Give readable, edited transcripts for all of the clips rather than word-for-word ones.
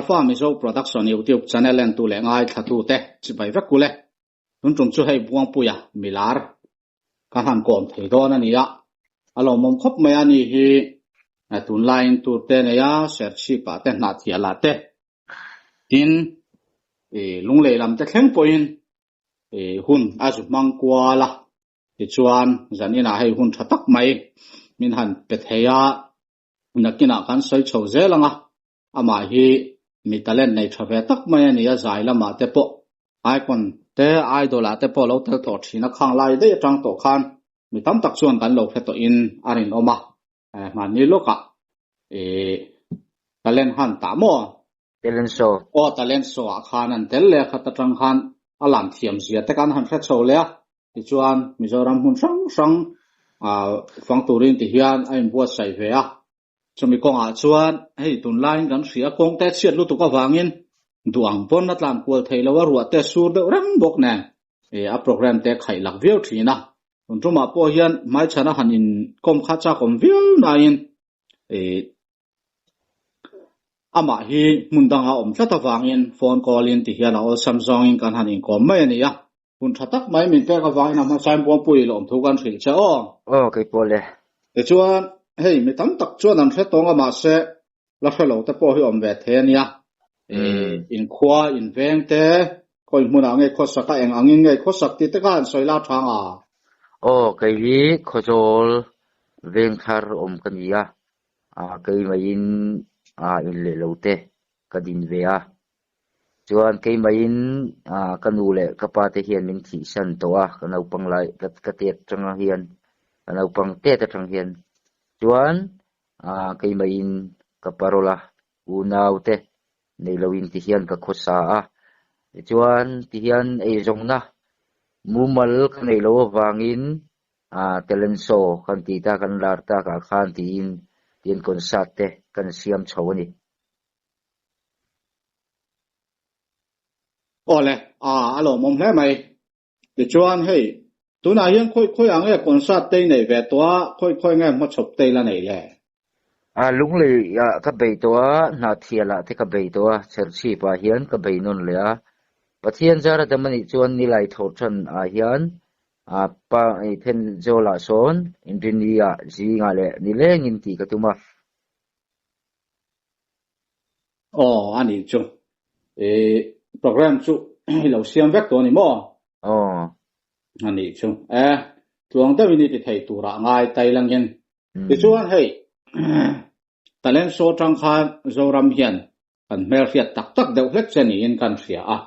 Alpha Mizo Production YouTube channel entu leh ngaithlatute chibai vek u le. Tun tum chu hei Buangpuia milar ka han kawm thei dawn a ni a, a lawmawm khawp mai a ni hi tunlaiin tur te nei a, Serchhip ah te Hnahthial ah te tin Lunglei lam te thleng pawhin hun a zu hmang kual a, tichuan zaninah hei hun tha tak mai min han pe thei a, nakinah kan sawi chho zel ang a. Amah hi mi talent nei tha ve tak mai a ni a, zai lamah te pawh icon te idol ah te pawh lo tel tawh thin a, khang lai daih atang tawh khan mi tam tak chuan kan lo hre tawhin a rinawm a, hmanni lawkah ih talent hunt ah maw? Talent show. Aw talent show ah khan an tel leh a, khat atang khan a lam thiam zia te khan han hre chho leh a, tichuan Mizoram hmun hrang hrang ah fang turin ti hian a inbuatsaih ve a. Chumi kawngah chuan hei tunlaiin kan hria kawng te chhiat lutuk avangin duh ang pawn a tlan kual thei lo a, ruah te sur deuh reng bawk nen a program te khaih lak viau thin a. Tun tumah pawh hian hmaichhana han inkawm kha chakawm viau nain amah hi hmun danga awm tlat avangin phone call in tihian a awlsam zawngin kan han inkawm mai a ni a. Hun tha tak mai min pek avangin a hmasain Buangpui lawm thu kan hrilh che aw. Aw kei pawh le. Tichuan hei mi tam tak chuan an hre tawng a mahse la hre lo te pawh hi awm ve thei a nia. Inkhua, inveng te, khawi hmunah nge khawsak a eng angin nge khawsak tih te kha han sawi la tha nga. Aw kei hi Khawzawl vengthar awm ka ni a, keimah-in in leh lo te ka din ve a. Chuan keimahin ka nu leh ka pa te hian min thihsan tawh a, ka naupang lai ka tet atanga hian ka naupang tet atang hian chuan keimahin ka parole a unau te nei loin ti hian ka khawsa a, tichuan ti hian eizawnna mumal ka neih loh avangin talent show kan tih ta kan lar takah khan tiin tiin concert te kan siam chho a ni. Awle, a a lawmawm hle mai. Tichuan hei, tunah hian khawi khawi ang nge concert te i neih ve tawh a, khawi khawi nge hmachhawp te i la neih le? A lunglei ah ka bei tawh a, Hnahthial ah te ka bei tawh a, Cherchhip ah hian ka bei nawn leh a. Pathian zar a dam a nih chuan Nilai thawhtan ah hian a pa Thenzawl ah sawn Inrini ah zingah leh nilengin tih ka tum a. Aw a nih chu. I program chu i lo siam vek tawh a ni maw? Aw. A nih chu. E, tluang deuhin i ti thei turah ngai tai langin. Tichuan hei, talent show atang khan Zoram hian kan hmelhriat tak tak deuh hlek che niin kan hria a.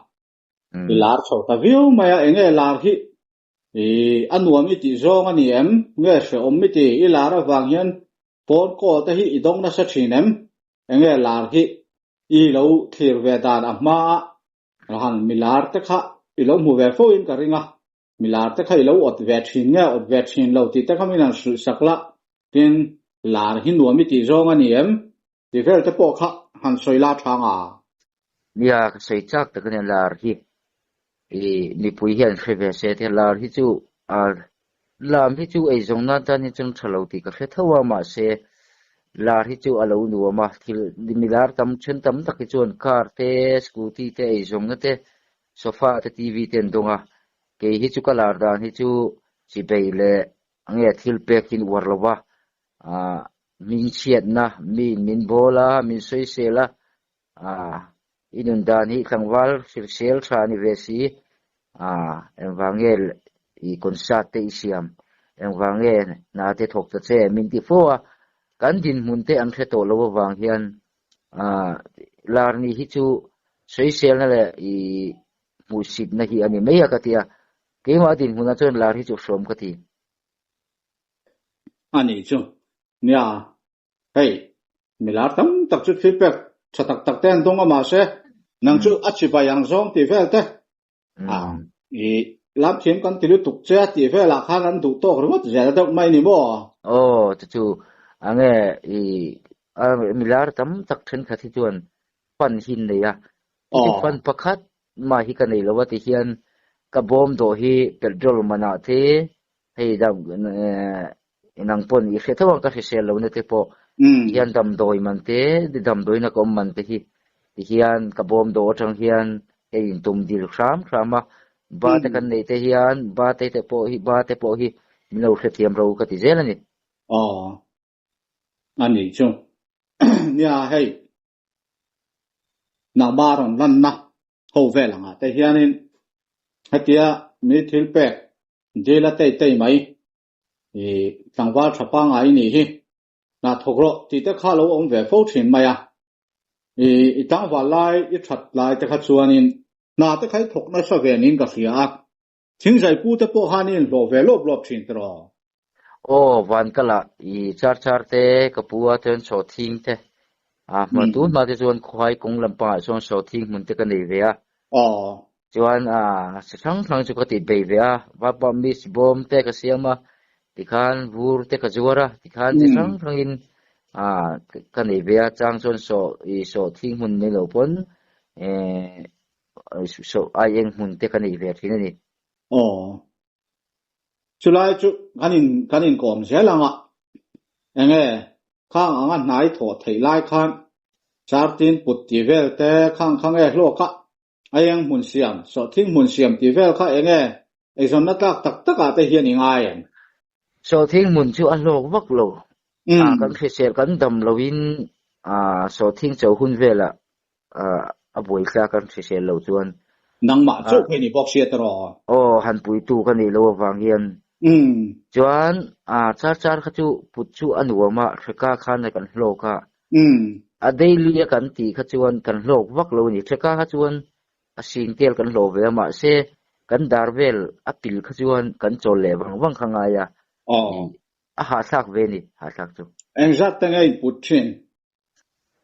I lar chho ta viau mai a, enge lar hi i a nuam i tih zawng a ni em? Nge hrehawm i ti? I lar avang hian Phone call te hi i dawng nasa thin em? Enge lar hi i lo thlir ve dan a hma a han mi lar te kha i lo hmu ve fo in ka ring a, mi lar te kha i lo awt ve thin nge awt ve thin lo tih te kha min han hrilh sak la, tin lar hi nuam i tih zawng a ni em? Tih vel te pawh kha han sawi la tha nga. Nia ka sawi chak tak a nia lar hi i mipui hian hre ve se te lar hi chu a lam hi chu eizawn nan tan hi chuan tha lo tih ka hre tho a mahse lar hi chu a lo nuam a thil mi lar tam then tam tak hi chuan car te scooty te eizawnna te sofa te T V te an dawng a kei hi chu ka lar dan hi chu chibei leh nge thil pek hi an uar lo va ah Hmingchhiatna, miin min bawl a, min sawisel a, ah, i nun dan hi tlangval hrilhsel tha a ni ve si, ah, engvang nge i concert te i siam, engvang nge hna te thawk ta che min ti fo a, kan dinhmun te an hre tawh lo avang hian, ah, lar ni hi chu sawiselna leh i hmuhsitna hi a ni mai a ka ti a, keimah dinhmunah chuan lar hi chu hrawm ka ti. A nih chu. Nia, hei, milar tam tak chu thil pek tha tak tak te an dawng a mahse, nang chu a chibai ang zawng tih vel te, a, i lam thiam kan ti lutuk che a tih velah khan an duh tawk ringawt zel deuh mai ni maw? Aw, chu chu a nge i a milar tam tak thenkhat hi chuan fan hi an nei a, chu chu fan pakhat mah hi ka nei lo a ti hian ka bawm dawh hi petrol manah te hei dam nang pawn i hre tho ang ka hrisel lohna te pawh hian damdawi man te damdawiina ka awm man te hi. Tihian ka bawm dawh atang hian ka intum dil hram hram a, ba te kan neih te hian ba te te pawh hi ba te pawh hi min lo hrethiam ro ka ti zel a ni. Aw a nih chu. Nia hei nangma rawn lanna ho vel angah te hianin hetia mi thil pek dil a tei tei mai i tlangval tha pangngai i nih hi hna thawk rawh tih te kha lo awm ve fo thin mai a. I i tlangval lai i that lai te kha chuanin hna te kha i thawk nasa ve niin ka hria a. Thingzai pu te pawh khan i inhlawh ve lawp lawp thin tiraw? Aw, van kala i char char te ka pu a chuan sawhthing te a hma tun hma te chuan khawhai kawng lampangah sawn sawhthing hmun te ka nei ve a. Aw. Chuan a si hrang hrang chu ka tih bei ve a, vapa miss bawm te ka siam a, tikhan vur te ka zuar a, tikhan chi hrang hrangin a ka nei ve a, chang chuan sawh i sawhthing hmun nei lo pawn eh sawh ai eng hmun te ka nei ve thin a ni. Aw. Chulai chu kan in kan inkawm zel ang a, enge khang anga hnai thawh theih lai khan chartin put tih vel te khang kha nge hlawk a, A eng hmun siam, sawhthing hmun siam tih vel kha eng nge eizawnna tlak tak takah te hian i ngai em? Sawhthing hmun chu a hlawk vak lo. A kan hrisel kan dam loin a sawhthing cho hun velah a buaithla kan hrisel lo chuan. Nangmah chauh phei ni bawk sia tiraw? Aw, han puitu ka nih loh avang hian. Chuan a char char kha chu put chu a nuam a, hreka khan kan hlawk a. A daily a kan tih kha chuan kan hlawk vak lo a ni. Hreka kha chuan a sing tel kan hlawh ve a, mahse kan dar vel a pil kha chuan kan chawl leh vang vang kha ngai a. A hahthlak ve a ni, hahthlak chu. Engzat te nge in put thin?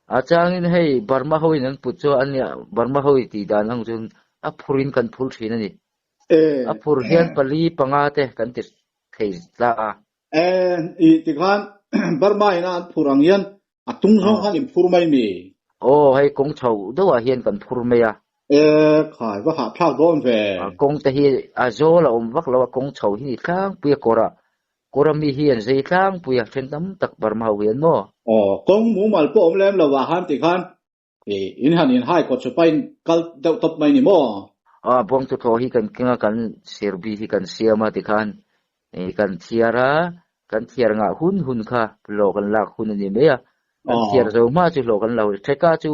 A changin hei Burma ho in an put chu a nia, Burma ho i tih dan ang chuan a phur in kan phur thin a ni. A phur hian pali panga te kan ti thei tla a. I tikhan Burma ina an phur ang hian a tung zawng khan in phur mai mi? Aw hei kawng chho deuhah hian kan phur mai a. E khai va hahthlak dawn ve. Kawng te hi a zawl a awm vak lo a, kawng chho hi ni tlangpui a kawrah Kawra mi hi an zei tlangpui a, then tam tak Burma ho hian maw? Aw, kawng mumal pawh awm lem lo ah khan tikhan in han in hai kawt chupa in kal deuh tawp mai ni maw? Aw, bawngtuthlawh hi kan keng a, kan serbi hi kan siam a tikhan kan thiar a, kan thiar ngah hun hun kha hlawh kan lak hun a ni mai a, kan thiar zo hma chu hlawh kan lo Theka chu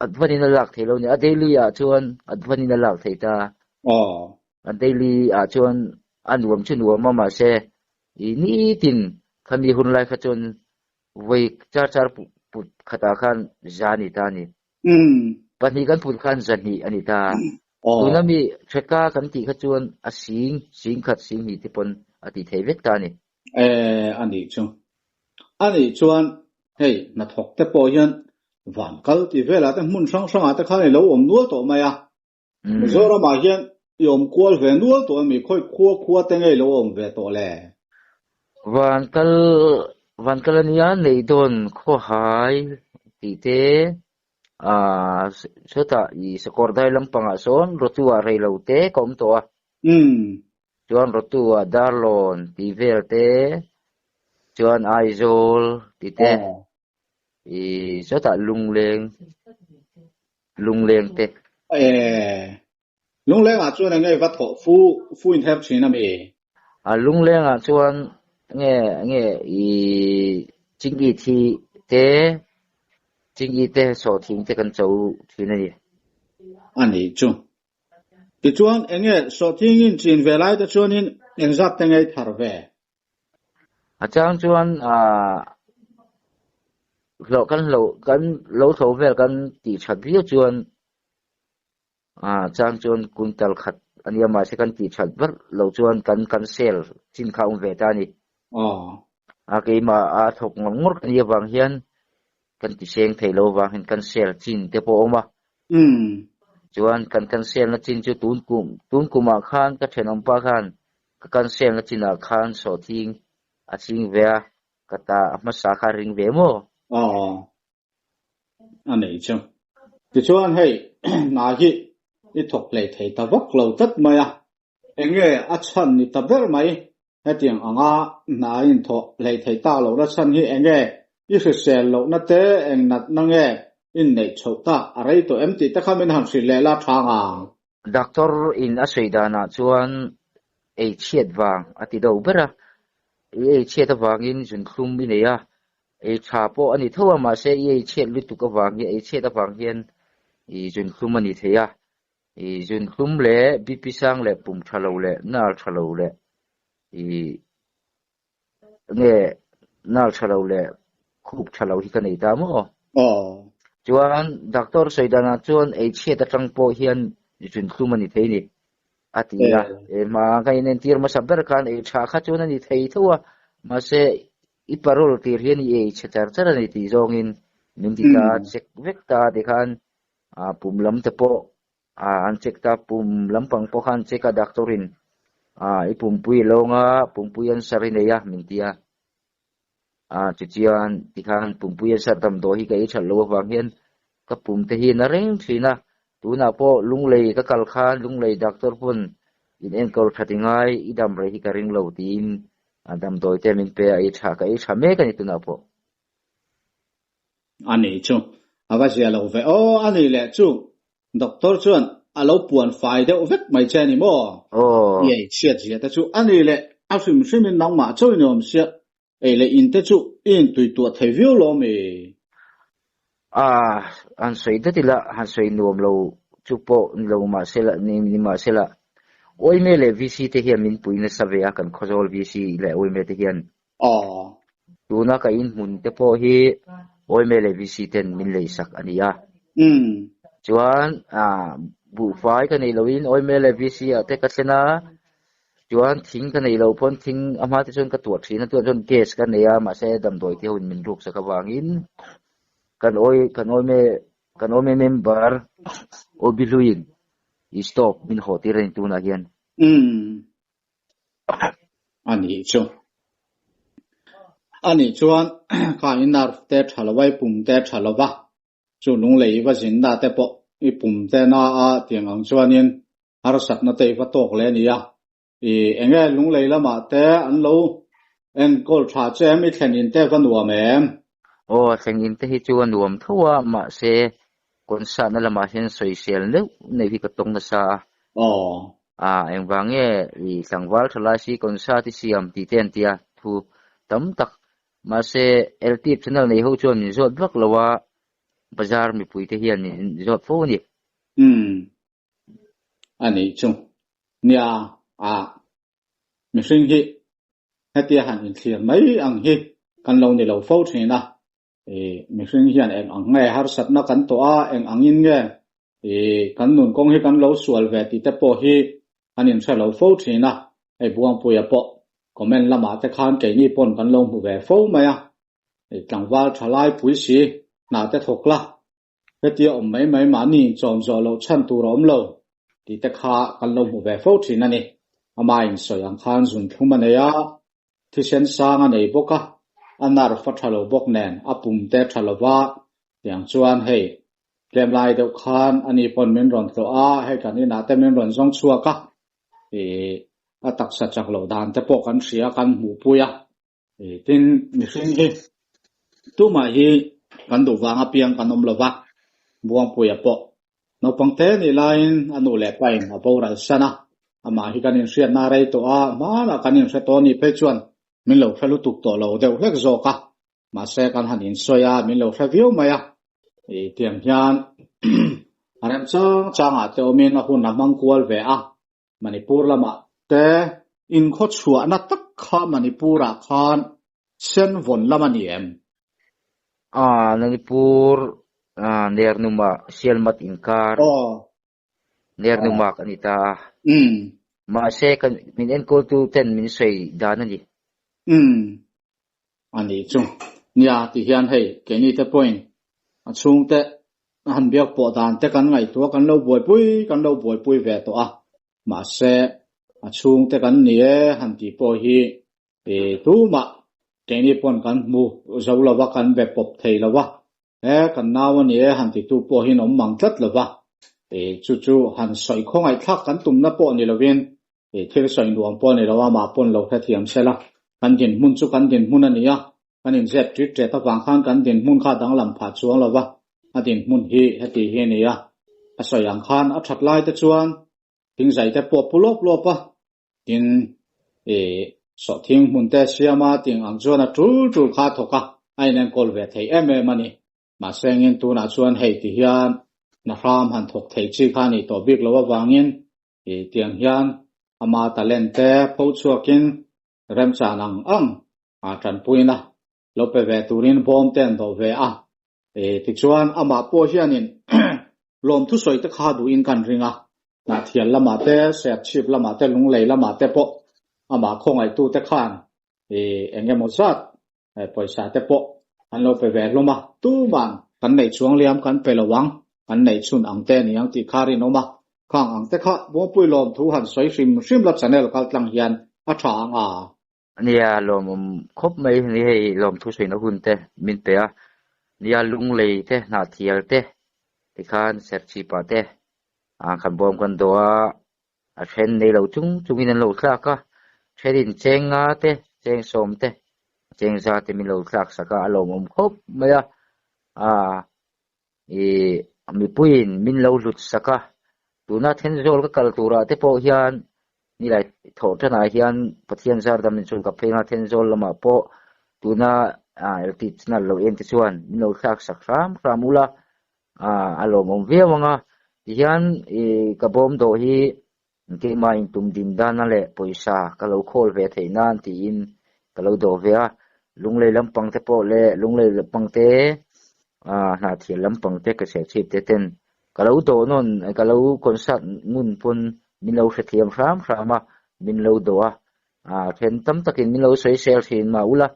advan in a lak thei lo a ni, a daily ah chuan advan in a lak thei ta. Aw. A daily ah chuan a nuam chu nuam a mahse i nitin khami hun lai kha chuan vawi char char put khatah khan za a ni ta a ni. Pahnih kan put khan zahnih a ni ta. Tuna mi Theka kan tih kha chuan a sing, sing khat, sing hnih te pawn a tih theih vek ta a ni. E, a nih chu. A nih chuan hei hnathawk te pawh hian van kal tih velah te hmun hrang hrangah te khan i lo awm nual tawh mai a. Mizoramah hian i awm kual ve nual tawh a mi? Khawi khua khua te ngei lo awm ve tawh le? Van kal van kal a nia neih dawn khawhai tih te ah sawtah i sakawrdai lampangah sawn Rotu-ah rei lo te ka awm tawh a. Chuan Rotu-ah Darlawn tih vel te chuan Aizawl tih te. I sawtah lungleng lungleng te. E lungleng ah chuan enge va thawh fu fu in her thin ami? A lungleng ah chuan nge nge i chingit thi te chingit te sawhthing te kan cho thin ani. Ani chu. Tichuan enge sawhthing in chin ve lai te chuanin engzat te ngei thar ve? A chang chuan ah hlawh kan hlauh kan lo tho vel kan tih that viau chuan ah chang chuan quintal khat a nia mahse kan tih that ber loh chuan kan kan sale chin kha a awm ve ta a ni. A keimah a thawk ngawr ngawr ka nih avang hian kan ti seng thei lo avang hian kan sale chin te pawh a awm a. Chuan kan kan sale na chin chu tun kum tun kumah khan ka thenawmpa khan Ka cancel na chinah khan sawhthing a ching ve a, ka ta a hmasa kha a ring ve maw? Aw, a nei chu. Tichuan hei hna hi i thawk hlei thei ta vak lo tlat mai a, enge a chhan ni ta ber mai? Hetiang anga hna in thawh hlei thei tak lohna chhan hi enge i hrisel lohna te eng natna nge? Inneih chhoh tak a rei tawh em tih te kha min han hrilh leh la tha ngang. Doctor in a sawi danah chuan ei chhiat vang a ti deuh ber a, i ei chhiat avangin zunthlum i nei a, ei tha pawh a ni tho a mahse i ei chhiat lutuk avang hi ei chhiat avang hian i zunthlum a ni thei a, i zunthlum leh BP sang leh pum tha lo leh nal tha lo leh i Nge nal tha lo leh khup tha lo hi ka nei ta maw? Aw. Chuan doctor sawi danah chuan ei chhiat atang pawh hian zunthlum a ni thei ni a ti a. E hma ka inentir hmasa ber khan ei tha kha chuan a ni thei tho a, mahse i parole tir hian i ei chhe char char a ni tih zawngin min ti ta check vek ta tikhan pum lam te pawh an check ta pum lampang pawh khan check a doctor in i pumpui a lawng a pumpui answer i nei a min ti a tichuan tikhan pumpui answer damdawi hi ka ei that loh avang hian ka pum te hi na reng thin a tunah pawh lunglei ka kal khan lunglei doctor pawn in enkawl that i ngai i dam rei hi ka ring lo tiin damdawi te min pe a ei tha ka ei tha mek a ni tunah pawh. A ni chu a va zia lo ve aw a ni leh chu Doctor chuan a lo puan fai deuh vek mai che a ni maw? Aw. I ei chhiat zia te chu a ni leh a hrim hrimin nangmah chauh i ni awm sia, ei leh in te chu i intui tuah thei viau lo mi? A, han sawi dat ila, han sawi nuam lo chu pawh ni lo mahsela, ni mahsela, Awime leh VC te hian min pui nasa ve a, kan Khawzawl VC leh Awime te hian. Aw. Tuna ka inhmun te pawh hi Awime leh VC ten min lei sak a ni a. Umm. Chuan ah buhfai ka neih lohin Awime leh VC ah te ka thlen a, chuan thing ka neih loh pawn thing a hma te chuan ka tuah thin a, tunah chuan gas ka nei a mahse damdawi te ho in min ruk sak avangin kan awi kan Awime kan Awime member Awbihluiin i stove min hawh tir a ni tunah hian. Umm. A nih chu. A nih chuan kha i nerve te tha lo a, i pum te tha lo va, chu lunglei i va zinna te pawh i pum te na a tiang ang chuanin harsatna te i va tawk leh a ni a. I enge lunglei lamah te an lo enkawl tha che em? I thlen in te va nuam em? Aw, thleng in te hi chu a nuam tho a, mahse Kawnsatna lamah hian sawisel neuh neuh hi ka tawng nasa a. Aw. A, engvang nge i tlangval tha lai si kawnsat i siam tih te an tia thu tam tak. Mahse, LTIP channel nei ho chuan min zawt vak lo a, bazar mipui te hian min zawt fo a ni. Umm. A nih chu. Nia, a. Mihring hi hetia han inthlir mai ang hi kan lo ni lo fo thin a. I mihring hian eng ang nge harsatna kan tawh a, eng angin nge i kan nun kawng hi kan lo sual ve tih te pawh hi kan inhre lo fo thin a, hei Buangpuia pawh comment lamah te khan keini pawn kan lo hmu ve fo mai a, i tlangval thalai pui si hna te thawk la, hetia awm mai mai mahni inchawm zawh loh chhan tur a awm lo tih te kha kan lo hmu ve fo thin a ni. Ama insawi ang khan zunthlum a nei a, Thisen sang a nei bawk a, a nerve a tha lo bawk nen a pum te tha lo va, tiang chuan hei tlem lai deuh khan ani pawn min rawn tlawh a, hei kan inah te min rawn zawng chhuak a, ih a taksa chak loh dan te pawh kan hria kan hmuhpui a, ih tin mihring hi tumah hi kan duh vang apiang kan awm lo va, Buangpuia pawh Naupang te nih laiin a nu leh pain a boral san a, amah hi kan inhriatna a rei tawh a, hmanah kan inhre tawh nih phei chuan min lo hre lutuk tawh lo deuh hlek zawk a, mahse kan han insawi a, min lo hre viau mai a, ih tiang hian a rem chang changah te awmin a hun a hmang kual ve a, Manipur lamah te inkhawchhuahna tak kha Manipur-ah khan Senvawn lam a ni em? A, Manipur Nernuma Sialmat inkar Nernuma ka ni ta a. Mahse kan min enkawltu ten min sawi dan a ni. Umm. A nih chu. Nia ti hian hei keini te pawhin a chhungte a han biak pawh dan te kan ngaihtuah kan lo buaipui kan lo buaipui ve tawh a. Mahse a chhungte kan ni e han tih pawh hi I tumah keini pawn kan hmu zo lo va, kan be pawp thei lo va, he kan nau a ni e han titu pawh hian awm mang tlat lo va, i chu chu han sawi khawngaihthlak kan tumna pawh ni lovin i thil sawi nuam pawh ni lo a, mah pawn lo hrethiam se la, kan dinhmun chu kan dinhmun a ni a, kan inzep ṭit ṭet avang khan kan dinhmun kha danglam phah chuang lo va. A dinhmun hi heti hi a ni a, a sawi ang khan a that lai te chuan thingzai te pawh pu lawp lawp a, tin ih sawhthing hmun te siam a ting ang chuan a tul tul kha a thawk a, a inenkawl ve thei em em a ni. Mahse engin tunah chuan hei ti hian hna hram han thawk thei chi kha a nih tawh bik loh avangin ih tiang hian ama talent te pho chhuakin remchan ang ang a tanpuina lo pe ve turin bawm te an dawh ve a. Tichuan amah pawh hianin lawmthu sawi te kha duhin kan ring a, Hnahthial lamah te, Serchhip lamah te, Lunglei lamah te pawh amah khawngaihtu te khan eng emaw zat pawisa te pawh an lo pe ve hlawm a, tuman kan neih chuang liam kan pe lo ang, kan neih chhun ang te ni ang tih kha rinawm a, khang ang te kha Buangpui lawmthu han sawi hrim hrim la channel kaltlang hian a tha ang a. Nia, lawmawm khawp mai ni hei lawmthu sawiina hun te min pe a, nia lunglei te hnahthial te tikhan serchhip ah te ah kan bawm kan dawh a, a then nei lo chung chungin an lo thlak a, thenin cheng nga te cheng sawm te cheng za te min lo thlak sak a, a lawmawm khawp mai a, ah ih mipuiin min lo hlut sak a, tuna Thenzawl ka kal turah te pawh hian Nilai thawh tanah hian Pathian zar dam in chuan ka phei anga Thenzawl lamah pawh tuna LT channel lo en te chuan min lo thlak sak hram hram ula a lawmawm viau anga tihian ka bawm dawh hi keimah in tum din dana leh pawisa ka lo khawl ve theih nan tiin ka lo dawh ve a Lunglei lampang te pawh leh Lunglei lampang te Hnahthial lampang te ka chhehchhip te ten Ka lo dawh nawn, ka lo concert ngun pawn min lo hrethiam hram hram a, min lo dawh a, ah then tam takin min lo sawi sel thin mah ula,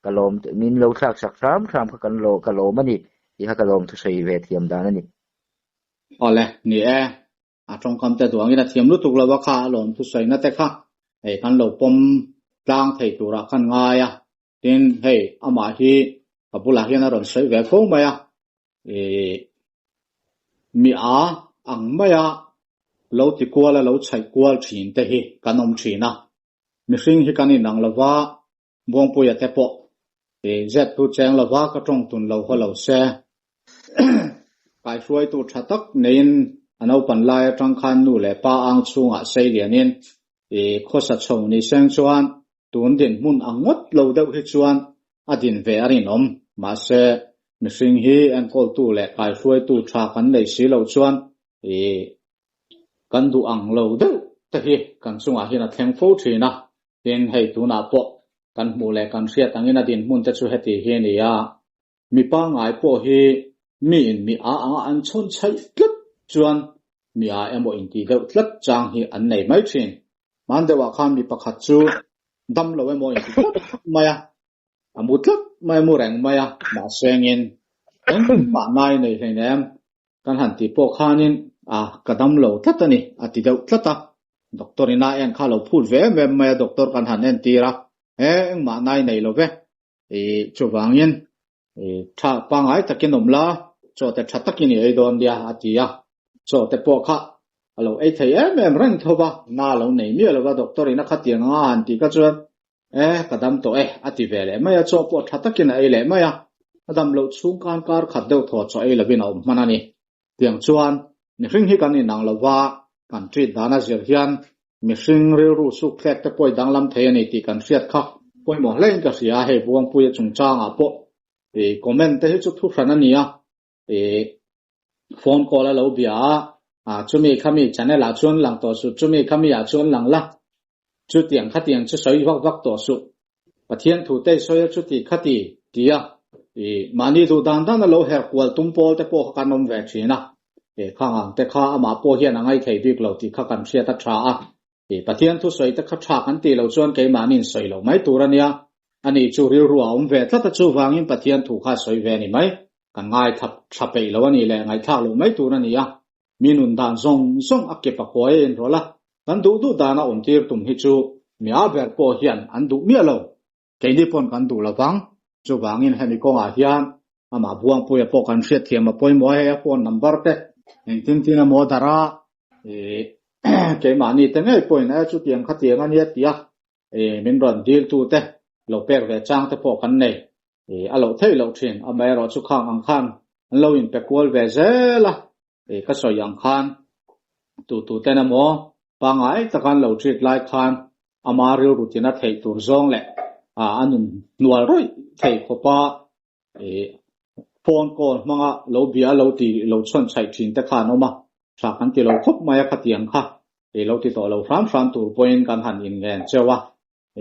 ka lawm min lo thlak sak hram hram kha kan ka lawm a ni tih kha ka lawm thusawi ve thiam dan a ni. Awle, ni e, a tawngkam te duangin a thiam lutuk lo a kha a lawm thusawina te kha hei kan lo pawm tlang thei turah khan ngai a, tin hei amah hi ka bulah hian a rawn sawi ve fo mai a, Ih, mi a ang maia lo ti kual a lo chhaih kual thin te hi kan awm thin a, mihring hi kan inang lo va, Buangpuia te pawh ih zet thu cheng lo va ka tawng tun lo haw lo se. Kaihruaitu tha tak neiin a naupan lai atang khan nu leh pa ang chhungah sei lianin ih khawsa chho ni seng chuan Tun dinhmun ang ngawt lo deuh hi chuan a din ve a rinawm. Mahse, mihring hi enkawltu leh kaihruaitu tha kan nei si loh chuan ih kan duh ang lo deuh te hi kan chungah hian a thleng fo thin a. Tin, hei tunah pawh kan hmuh leh kan hriat angin a dinhmun te chu heti hi a ni a. Mi pangngai pawh hi miin mi a anga an chhawn chhaih tlat chuan mi a emaw intih deuh tlat chang hi an nei mai thin. Hman deuhah khan mi pakhat chu dam lo emaw inti tlat mai a, a mu tlat mai a, mu reng mai a, mahse engin engmah nai nei hleinem kan han tih pawh khanin a ka dam lo tlat a ni a ti deuh tlat a. Doctor in a en kha a lo phut ve em em mai a, doctor kan han entir a, he engmah nai nei lo ve, I chuvangin i tha pangai takin awm la, chaw te tha takin i ei dawn nia a ti a. Chaw te pawh kha a lo ei thei em em reng tho va, na a lo nei miah lo va, doctor in a khatiang anga han tih kha chuan e ka dam tawh e a ti ve leh mai a, chaw pawh tha takin a ei leh mai a, a dam loh chhung khan kar khat deuh thaw chaw ei lovin a awm hman a ni. Tiang chuan mihring hi kan inang lo va, kan treat dan a zir hian mihring rilru suk thlek te pawh i danglam thei a ni tih kan hriat kha pawimawh hlein ka hria a, hei Buangpuia chungchangah pawh i comment te hi chu thu hran a ni a, i phone call a lo bia a, ah chumi khami channel ah chuan lang tawh suh, chumi khami ah chuan lang la, chutiang khatiang chu sawi vak vak tawh suh, Pathian thu te sawi a chuti khati tia i mahni duh dan dan a lo her kual tum pawl te pawh kha kan awm ve thin a, i khang ang te kha amah pawh hian a ngaithei bik lo tih kha kan hriat a tha a, i Pathian thu sawi te kha tha kan tih loh chuan keimahniin sawi loh mai tur a nia, ani chu rilru a awm ve tlat a chuvangin Pathian thu kha sawi ve a ni mai, kan ngaithla tha peih lo a nih leh ngaihthlak loh mai tur a ni a. Mi nun dan zawng zawng a kep a kuai a inrawlh a, kan duh duh dana awm tir tum hi chu mi a ber pawh hian an duh miah lo. Keini pawn kan duh lo vang. Chuvangin hemi kawngah hian amah Buangpuia pawh kan hriatthiam a pawimawh a, hei a phone number te engtin tin emaw a darh a, ih keimahni te ngei pawhin e chutiang khatiang a nia tia ih min rawn dil tu te lo pek ve chang te pawh kan nei. Ih a loh theih loh thin, amaherawhchu khang ang khan. an lo inpe kual ve zel a, e ka sawi ang khan tu tu ten emaw pangngai taka an lo treat lai khan ama rilru tina theih tur zawng leh a nun hnual rawih thei khawpa e phone call hmanga lo bia lo ti lo chhawn chhaih thin te kha an awm a, tha kan ti lo khawp mai a khatiang kha e lo ti tawh lo hram hram tur pawhin kan han inngen cheu a,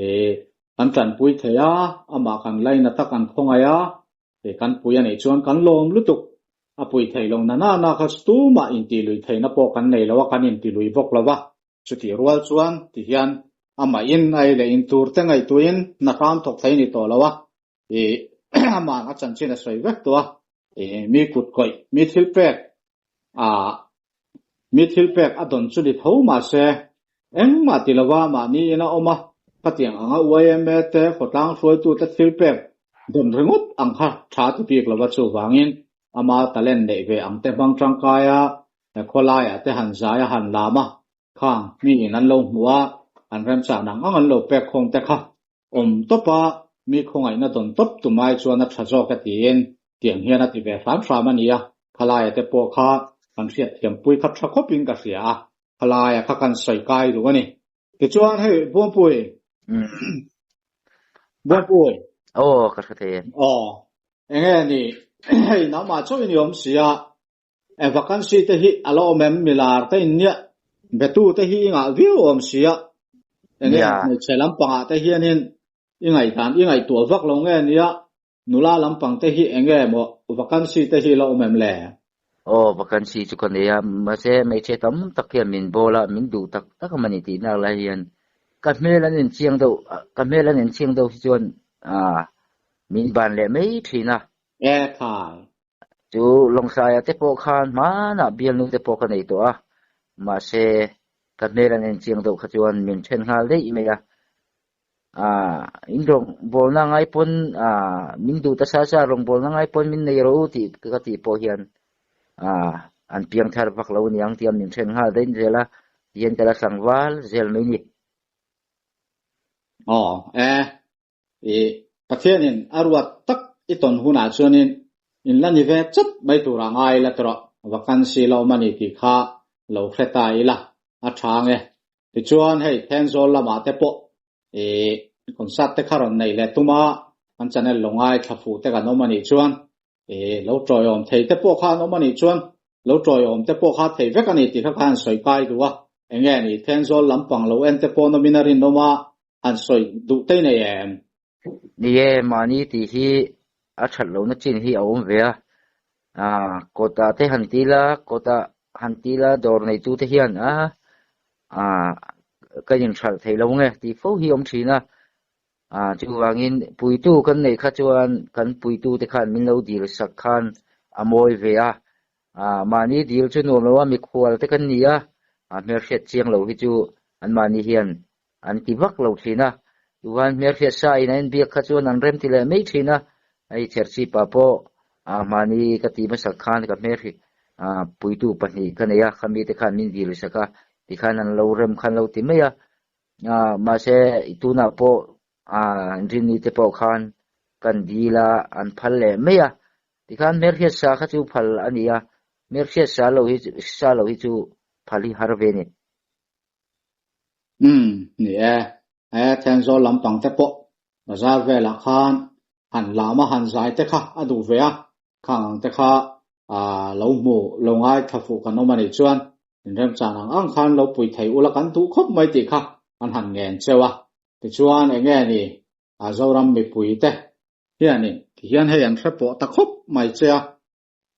e kan tanpui thei a, amah kan laina tak an khawngaih a, e kan pui a neih chuan kan lawm lutuk. A pui theih loh na nana kha chu tumah intih lui theihna pawh kan nei lo a, kan inti lui bawk lo va. Chutih rual chuan ti hian amah in a ei leh in tur te ngaihtuahin hna hram thawk thei a ni tawh lo a, e amah a chanchin a sawi vek tawh a, e mi kut kawih, mi thil pek a mi thil pek a dawn chu ni tho mahse engmah ti lova mahni in a awm a, khatiang anga YMA te khawtlang hruaitute thil pek dawn ringawt ang kha tha ti bik lova chuvangin ama talent neih ve ang te hmang tangkai a, khawlaiah te han zai a han lam a, khang mi in an lo hmuh a, an remchah ang ang an lo pek khawm te kha awm tawp a, mi khawngaihna dawn tawp tumai chuan a tha zawk e tiin tiang hian a ti ve hram hram a ni a, khalaia te pawh kha kan hriatthiampui kha tha khawpin ka hria a, khalaia kha kan sawi kai duh a ni. Tichuan hei Buangpui, Buangpui. Aw ka hre thei e. Aw, enge ni hei nangmah chauh i ni awm si a, E vacancy te hi a la awm em milar te in nia betu te hi i ngah viau awm sia enge hmeichhe lampangah te hianin i ngaihdan i ngaihtuah vak lo nge nia nula lampang te hi enge maw vacancy te hi la awm em le? Aw vacancy chu ka nei a mahse hmeichhe tam tak hian min bawl a min duh tak tak a mani tih nak lai hian ka hmel an inchiang deuh ka hmel an inchiang deuh hi chuan min ban leh mai thin a. E khai. Chu Lawngsaia te pawh khan hmanah bialnu te pawh ka nei tawh a, mahse ka hmel an en chiang deuh kha chuan min then nghal daih mai a. Aaa in rawngbawlna ngai pawn aaa min duh ta sa sa rawngbawlna ngai pawn min nei rawh u tih ka tih pawh hian aaa an piang thar vak lo aniang tia min then nghal daih zel a, tihian ka la tlangval zel mai ni. Aw e, I Pathianin a ruat tak i tawn hunah chuanin in la ni ve chat mai turah ngai ila tawrh vacancy la awm a ni tih kha lo hre ta ila a tha ang e. Tichuan hei Thenzawl lamah te pawh i concert te kha rawn neih leh tum a, kan channel lo ngaithla fuh te kan awm a nih chuan i lo tawiawm thei te pawh kha an awm a nih chuan lo tawiawm te pawh kha thei vek a ni tih kha kha han sawi kai duh a, enge ni Thenzawl lampang lo en te pawh an awmin a rinawm a, han sawi duh te nei em? Ni e, mahni tih hi a that lohna chin hi a awm ve a, ah kawtah te han ti la, kawtah han ti la dawr neitu te hian a ah ka inhralh thei lo nge tih fo hi a awm thin a, ah chuvangin puitu kan neih kha chuan kan puitu te khan min lo dil sak khan a mawi ve a, ah mahni dil chu nuam lo a mikhual te kan ni a, ah hmelhriat chiang lo hi chu anmahni hian an ti vak lo thin a, chuan hmelhriat sa in a inbiak kha chuan an rem ti leh mai thin a, hei Chherchhipa pawh ah mahni ka ti hmasak khan ka hmelhri ah puitu pahnih ka nei a, khami te khan min dil sak a, tikhan an lo rem khan lo ti mai a, ah mahse tunah pawh ah Rini te pawh khan kan dil a, an phal leh mai a, tikhan hmelhriat sa kha chu phal a ni a, hmelhriat sa lo hi sa lo hi chu phal hi har ve a ni. Umm, ni e. He Thenzawl lampang te pawh bazar velah khan han lam a han zai te kha a duh ve a, khang ang te kha ah lo hmu lo ngai thla fuh kan awm a nih chuan inremchan ang ang khan lo pui thei ula kan duh khawp mai tih kha kan han ngen cheu a. Tichuan enge ni ah Zoram mipui te hianin tihian hei an hre pawh ta khawp mai che a,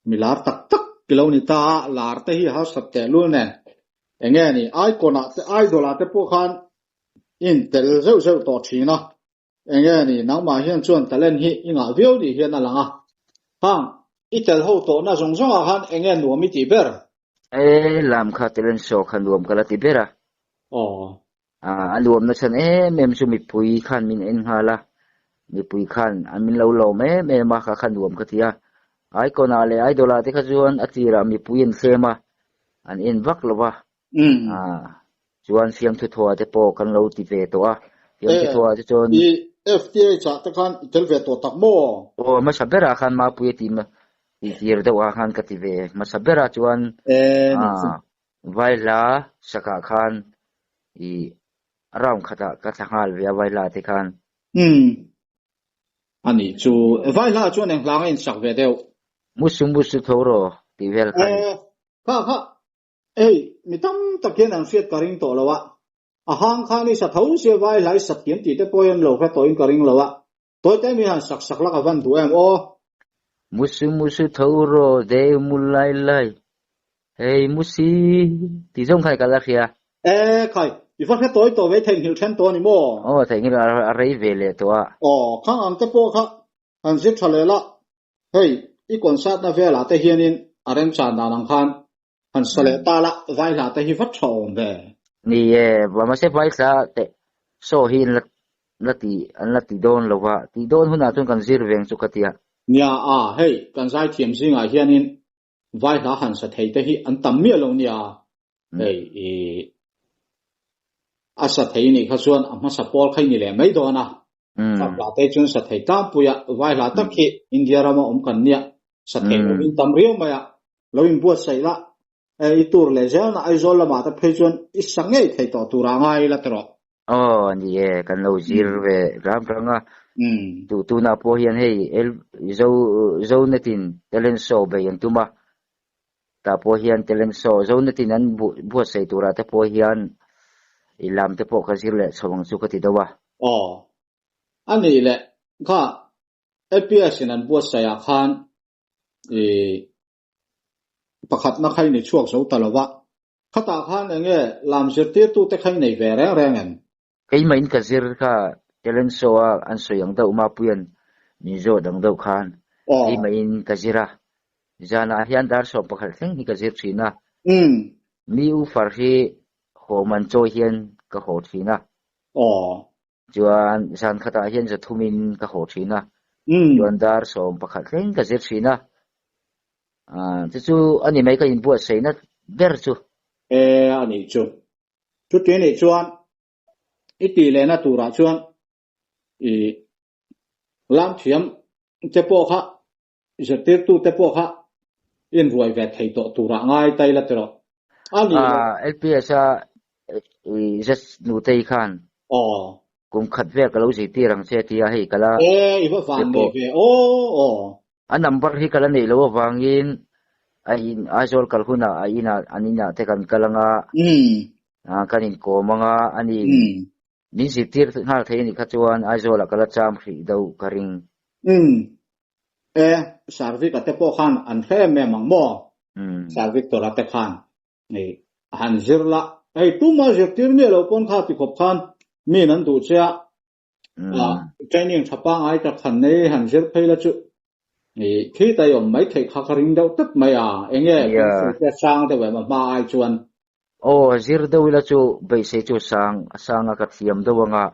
Mi lar tak tak ti lo ni ta a, lar te hi harsat teh lul nen. Enge ni, icon ah te, idol ah te pawh khan in tel zeuh zeuh tawh thin a. Enge ni, nangmah hian chuan talent hi i ngah viau ni hian a lang a. Hang, i tel ho tawhna zawng zawng ah khan enge nuam i tih ber? E, lam kha talent show kha nuam ka la ti ber a. Aw. A nuamna chhan em em chu mipui khan min en nghal a, mipui khan an min lo lawm em em a, kha kha nuam ka ti a. Icon ah leh Idol ah te kha chuan a tirah mipui an thlem a, an en vak lo va. Chuan fiamthu thuah te pawh kan lo ti ve tawh a, fiamthu thuah te chuan. I FTH ah te khan i tel ve tawh tak maw? Aw, hmasa berah khan Mapuia tih. Tih tir deuh ah khan ka ti ve hmasa ber a chuan ah Vaihla sakah khan ih round khatah ka thla nghal ve a Vaihla te khan. Umm anih chu Vaihla chuan eng hlang a insak ve deuh. Musu musu tho rawh tih vel kha ni. Kha kha hei mi tam tak hian an hriat ka ring tawh lo a, a hang khan i sa tho sia Vaihla i sa thiam tih te pawh hi an lo hre tawhin ka ring lo a, Tawite mi han sak sak la ka van duh em aw. Musu musu tho rawh deu mu lai lai hei musi tih zawng kha i kal a hria. E khai, i va hre tawi tawh ve theihnghilh then tawh a ni maw? Aw theihnghilh a rei ve leh tawh a. Aw, khang ang te pawh kha han zir tha leh la, hei i concert na velah te hianin a remchan dan ang khan han sa leh ta la, vaihla te hi va tha awm ve. Ni e, mahse vaihla te show hi an la la ti an la ti dawn lo va, tih dawn hunah chuan kan zir veng chu ka tia. Nia a, hei kan zaithiam zingah hianin vaihla han sa thei te hi an tam miah lo nia, hei i a sa thei nih kha chuan a hmasa pawl kha i ni leh mai dawn a, Hla te chuan sa thei tlangpui a, vaihla tak hi India rama awm kan nia, sa thei lovin tam riau mai a, lo inbuatsaih la, i tur leh zelna Aizawl lamah te phei chuan i sa ngei thei tawh tur ah ngai ila tawh. Aw ni e, kan lo zir ve ram rang a, tu tunah pawh hian hei zo Zonetin talent show bei an tum a, tah pawh hian talent show Zonetin an buatsaih turah te pawh hian i lam te pawh ka zir leh chho ang chu ka ti deuh a. Aw a nih leh kha APS in an buatsaih ah khan i pakhatna kha i ni chhuak zo ta lo va, khatah khan eng nge lam zirtirtute kha i nei ve reng reng em? Keimah in ka zir kha talent show a an sawi ang deuh Mapuia'n min zawt ang deuh khan keimah in ka zir a, zanah hian dar 11 thleng hi ka zir thin a, mi u far hi haw man chawi hian ka haw thin a. Chuan zan khatah hian zathumin ka haw thin a, chuan dar 11 thleng ka zir thin a, chu chu a ni mai ka inbuatsaihna ber chu. E a nih chu. Chuti a nih chuan i tih lehna turah chuan i lam thiam te pawh kha zirtirtu te pawh kha inruai ve thei tawh turah ngai ta ila tiraw. A nih loh. LPS a i zet nutei khan kum khat vel ka lo zirtir ang che tia hei ka la E i va van nei ve aw aw. A number hi ka la neih loh avangin a in Aizawl kal hunah a inah an inah te kan kal anga kan inkawm anga ani min zirtir nghal thei anih kha chuan Aizawlah ka la cham hrih deuh ka ring. Umm. E, Sir Vic-a te pawh khan an hre em em ang maw? Sir Victor-a te khan han zir la. Hei tuma zirtir miah lo pawn kha ti khawp khan miin an duh che a, training tha pangai tak han nei han zir phei la chu khi tai awm mai theih kha ka ring deuh tlat mai a, enge beisei te a sang deuh em a hma ai chuan. Aw zir deuh ila chu beisei chu sang a sang a ka thiam deuh anga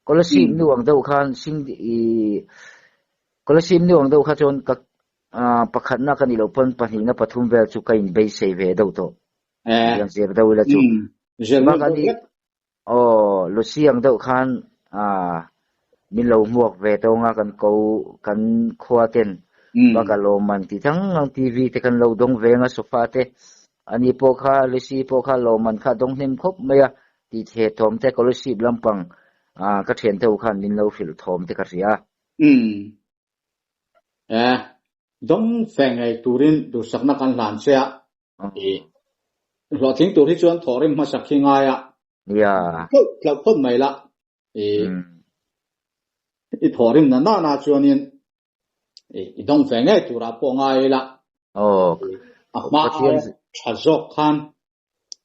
Kolasib nu ang deuh khan sing i Kolasib nu ang deuh kha chuan ka pakhatna ka nih loh pawn pahnihna pathum vel chu ka in beisei ve deuh tawh. Zir deuh ila chu. Zir ngun deuh vek. Aw, Lucy ang deuh khan ah min lo hmuak ve tawng a kan ko kan khua ten bak a lawmman ti thang ang TV te kan lo dawng ve ang a sofa te ani pawh kha Lucy pawh kha lawmman kha a dawng hnem khawp mai a tih the thawm te scholarship lampang ah ka thian te ho khan min lo hrilh thawm te ka hria a. Umm. E, dawng fe ngei turin duhsakna kan hlan che a. I hlawhtling tur hi chuan thawhrim hmasak hi ngai a. Nia. Hlauh hlauh phawt mai la. I i thawhrim na nana chuanin i i dawng ve ngei turah pawh ngai ila. Aw. A hma aia tha zawk khan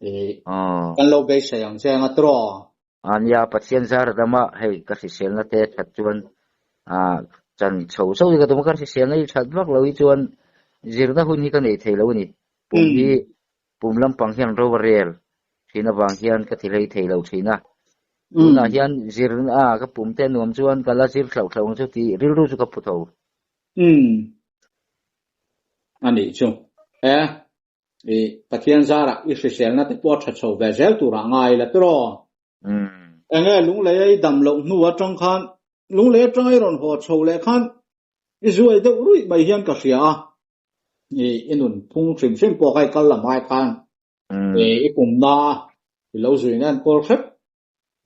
i kan lo beisei ang che anga tiraw. A nia, Pathian zar dama hei ka hriselna te that chuan chan chho chho hi ka tum a, ka hriselna hi that vak lo hi chuan zirna hun hi ka nei thei lo a ni. Pum hi pum lampang hian ro a rel thin avang hian ka ti hlei thei lo thin a. Tunah hian zirna a ka pum te nuam chuan ka la zir thlauh thlauh ang chu tih rilru chu ka phu tho. Umm. A nih chu. E, I Pathian zarah i hriselna te pawh a tha chho ve zel turah ngai ila tiraw? Enge lunglei a i dam loh hnu atang khan lunglei atanga i rawn haw chho leh khan i zuai deuh ruih mai hian ka hria a. I i nun phung hrim hrim pawh kha i kal lam ai khan i pumna i lo zuina an kawl hrep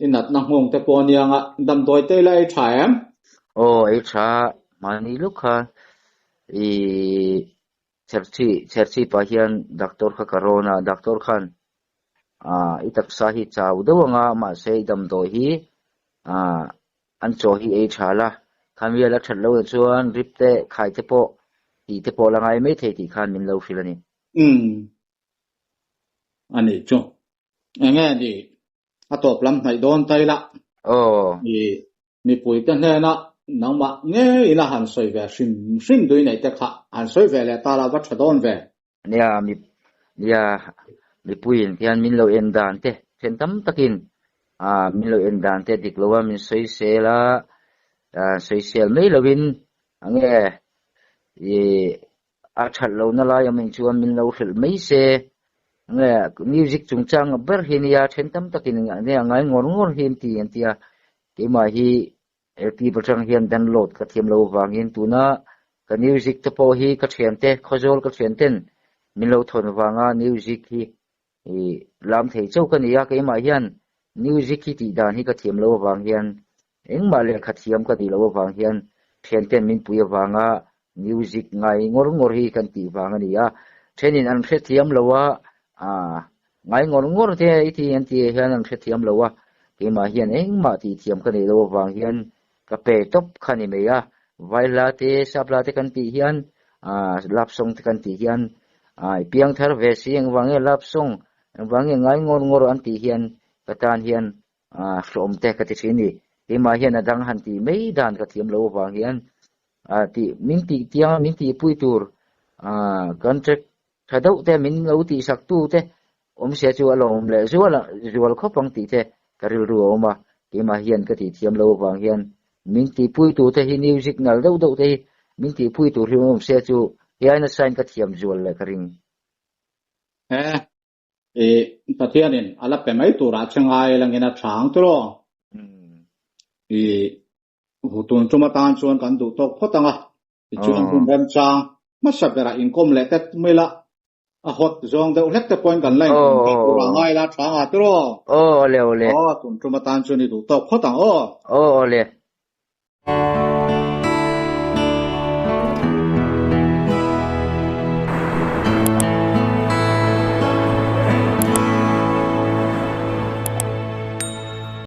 i natna nghawng te pawh ania nga damdawi te ila ei tha em? Aw ei tha mahni luk kha i chherchhi chherchhi pah hian doctor kha ka rawn a doctor khan ah i taksa hi chau deuh anga mahse i damdawi hi ah an chaw hi ei tha la khami a la that loh ah chuan rip te khai te pawh tih te pawh la ngai mai thei tih khan min lo hrilh a ni. Umm ani chu enge ni a tawp lam hnaih dawn ta ila. Aw. I mipui te hnena nangmah ngei ila han sawi ve hrim hrim dui neih te kha han sawi ve leh ta la va tha dawn ve. Nia mi nia mipuiin hian min lo en dan te then tam takin ah min lo en dan te dik lo a min sawisel a ah sawisel mai lovin enge ih a that lohna lai awm in chuan min lo hrilh mai se nge music chungchang ber hi nia then tam takin enge a ngai ngawr ngawr hi an ti an tia keimah hi LP atang hian download ka thiam lo vangin tuna ka music te pawh hi ka thiante khawzawl ka thianten min lo thawn vanga music hi ih lam thei chauh ka ni a keimah hian music hi tih dan hi ka thiam lo avang hian engmah lehkha thiam ka tih loh avang hian thianten min pui avanga music ngai ngawr ngawr hi kan tih vang a ni a thenin an hrethiam lo a ah ngai ngawr ngawr te i ti an tih hian an hrethiam lo a keimah hian engmah tih thiam ka neih loh avang hian ka pe tawp kha ni mai a vaihla te sapla te kan tih hian ah love song te kan tih hian ah i piang thar ve si engvang nge love song engvang nge ngai ngawr ngawr an tih hian ka tan hian ah hlawm te ka ti thin ni keimah hian a dang han tih mai dan ka thiam loh avang hian ah tih min tih tiang min tih pui tur ah contract tha deuh te min lo tih sak tu te awmzia chu a lawm leh zual a zual khawp ang tih te ka rilru a awm a keimah hian ka tih thiam loh avang hian min tih pui tur te hi music nal deuh deuh te hi min tih pui tur hi awmzia chu hei nasa in ka thiam zual leh ka ring. He I Pathianin a la pe mai turah che ngai langin a tha ang tiraw? I tun tum atan chuan kan duh tawk phawt ang a, tichuan hun remchang hmasa berah inkawm leh te tum ila, a hawt zawng deuh hlek te pawhin kan la inkawm theih turah ngai ila a tha ang a tiraw? Aw awle awle. Aw tun tum atan chuan i duh tawk phawt ang aw. Aw awle.